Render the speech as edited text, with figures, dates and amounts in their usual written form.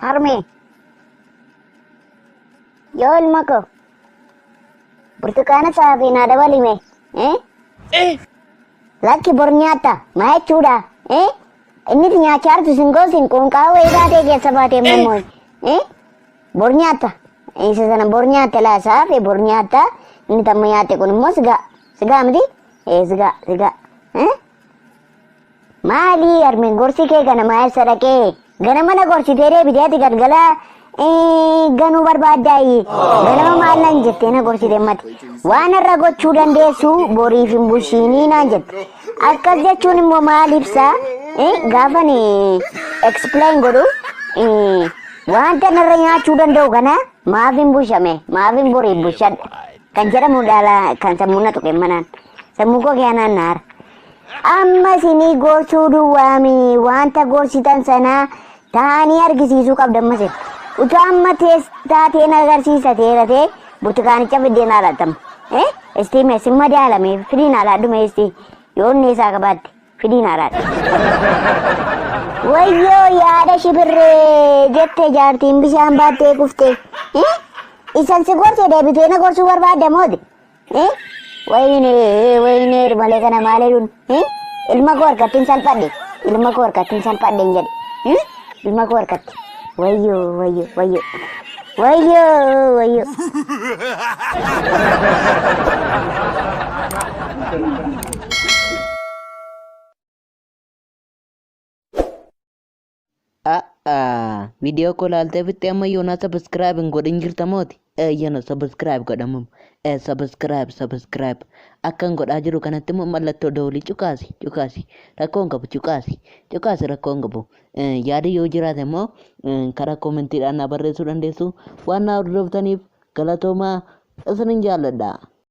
Harmee. Yoo ilma koo. Burtukaana saafii naa dabalime. Eh? Lakki bor nyaatta. Maa jechuudha? Eh? Inni itti nyaachaa jirtu sin goosin qoonqaa wayii baatee keessa baatee mammoo. Eh? Bor nyaatta. Isa sana bor nyaatta laa saafe bor nyaatta. Inni tamma nyaatte kun immoo sigaa. Sigaa miti? Eh sigaa sigaa. Eh? Maali harmeen gorsi kee kana maa eessa dhaqee? Ganama na gorsitee deebitee ati galgala ganuu barbaaddaayi. Ganama maal naan jettee na gorsite mati. Waan irra gochuu dandeessu boriif hin bushiinii naan jette. Akkas jechuun immoo maal ibsa? Gaafan explain godhu wanta narra nyaachuu danda'u kana maaf hin bushame maaf hin boriif bushadha kan jedhamu dhaala kan sammuu na tuqe manaan sammuu koo keenaan naara. Amma isinii gorsuu duwwaami wanta gorsitan sana taa'anii argisiisuu qabda ammas. Utuu amma taateen agarsiisa teera ta'e burtukaanicha fiddeen haalattama. Eh? Istii mee sin madaalame fidiin haalaadhu mee istii yoo inni isaa qabaatte fidiin haalaadhu. Wayyoo yaada shibirree jette jaartiin bishaan baattee kufte. Eh? Isan si gorse deebitee na gorsuu barbaadda mooti. Eh? Wayne wayne malee kana maal jedhuun? Eh? Ilma koo harkatti hin salphadhe. Ilma koo harkatti hin salphadhe hin jedhe. Eh? Ilma koo harkatti. Wayyoo wayyoo wayyoo. Wayyoo wayyoo. A'aa viidiyoo koo laaltee fixxee amma yoonaa subscribe hin godhin jirta mooti? Eeyyana subscribe godhamam. Subscribe subscribe. Akkan godhaa jiru kanatti immoo mallattoo dawlii cuqaasi cuqaasi. Rakkoo hin qabu cuqaasi cuqaasi rakkoo hin qabu. Yaadi yoo jiraate immoo karaa koomentiidhaan naa barreessuu dandeessu. Waan naa hordoftaniif galatoomaa isinin jaalladha.